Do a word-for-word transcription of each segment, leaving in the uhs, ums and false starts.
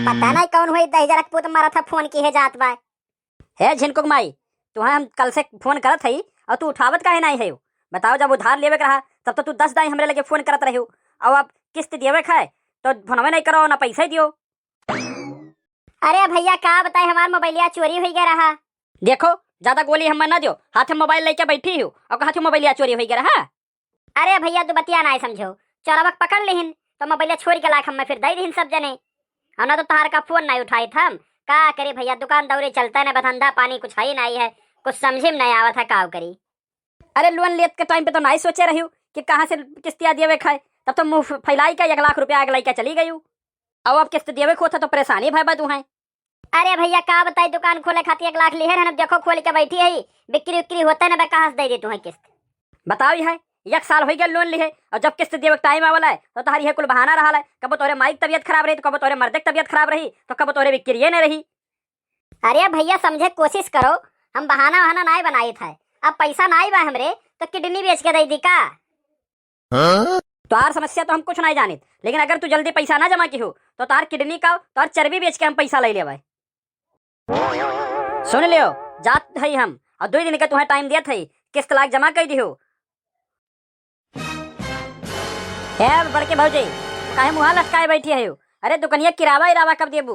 पता नहीं कौन हुई दहिजरा के पूत मारा था फोन की है जात बा। हे झिनकुक माई, तुहैं हम कल से फोन करत हई और तू उठावत काहे नाहीं है? बताओ, जब उधार लेवे के रहा तब तो तू दस दाई हमरे लगे फोन करत रही हो, और अब किस्त देवे खाए तो फोनवे नहीं करो ना पैसा ही दियो। अरे भैया का बताई, हमार मोबाइलिया चोरी हुई गया रहा। देखो, ज्यादा गोली हमें ना दियो, हाथ में मोबाइल लेके बैठी हो और कहा थी मोबाइलिया चोरी हुई गया रहा। अरे भैया, तू बतिया नाहीं समझो, चोरवा के पकड़ लिहिन तो मोबाइलिया छोड़ के लाख हमें फिर दे दिहिन सब जने, और ना तो तोहार का फोन नाहीं उठाई था हम। का करी भैया, दुकान दौरे चलता है ना, धंधा पानी कुछ है ही नाहीं है, कुछ समझे में नाहीं आवत है, का करी। अरे लोन लेत के टाइम पे तो नाहीं सोचे रही हो कि कहाँ से किस्तिया देवे खाए, तब तो मुंह फैलाई के एक लाख रुपया आग लाई के चली गई हो। अब अब किस्त देवे खोथा तो परेशानी भाई बा तुहैं। अरे भैया का बताई, दुकान खोले खातिर एक लाख लिहे रहन, अब देखो खोल के बैठी है, बिक्री उक्री होता है ना बे, कहाँ से दे दे तुहैं किस्त? बताओ, यह एक साल हो गया लोन लिहे, और जब किस्त देवे टाइम आवला है तो तहारी है कुल बहाना रहा है। कबो तोरे माई की तबीयत खराब रही, तो कबो तोरे मर्दे की तबीयत खराब रही, तो कबो तोरे बिक्रिये न रही। अरे भैया समझे कोशिश करो, हम बहाना वहाना नाहीं बनाई था। अब पैसा नाहीं बा हमरे तो किडनी बेच के दे दी का? हाँ? तोहार समस्या तो हम कुछ नाहीं जानित, लेकिन अगर तू जल्दी पैसा ना जमा किहो तो तोहार किडनी का तोहार चर्बी बेच के हम पैसा ले लेवे। सुन लियो, जात हई हम, और दो दिन के तुहैं टाइम देत हई, किस्त लाख जमा कर दिहो। हे बड़के भौजी, काहे मुँह लटकाए बैठी है? अरे दुकनिया किरावा इरावा कब देबू?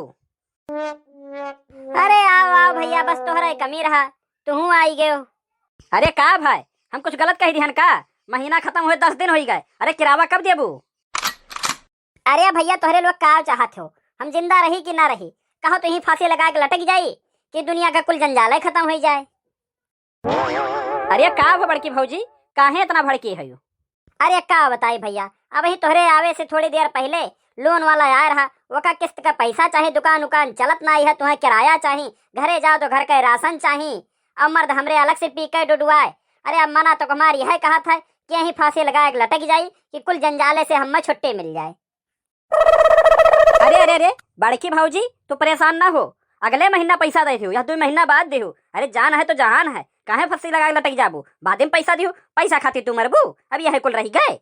अरे आओ आओ भैया, बस तोहरा ही कमी रहा, तुहू आई गयो। अरे का भाई, हम कुछ गलत कह दिहन का? महीना खत्म हुए दस दिन होई गए। अरे किरावा कब देबू? अरे भैया, तोहरे लोग का चाहत हो, हम जिंदा रही कि ना रही? कहो तुहीं फांसी लगा के लटक जाई कि दुनिया का कुल जंजाले खत्म हो जाए। अरे का हो बड़की भौजी, काहे इतना भड़की हयू? अरे का बताई भैया, अबही तोहरे आवे से थोड़ी देर पहिले लोन वाला आए रहा, ओका किस्त का पैसा चाही, दुकान उकान चलत नाहीं है, तुहैं किराया चाही, घरे जाओ तो घर का राशन चाही, अब मर्द हमरे अलग से पी के डुडुआए। अरे अब मना तो हमार यह कहत है कि यहीं फांसी लगाए के लटक जाई कि कुल जंजाले से हमें छुट्टी मिल जाए। अरे अरे अरे, बड़की भौजी, तू परेशान ना हो, अगले महीना पैसा दे दियो या दो महीना बाद दियो। अरे जान है तो जहान है, काहे फांसी लगा के लटक जाबू? बाद में पैसा दियो, पैसा खातिर तू मरबू, अब यह कुल रही गए।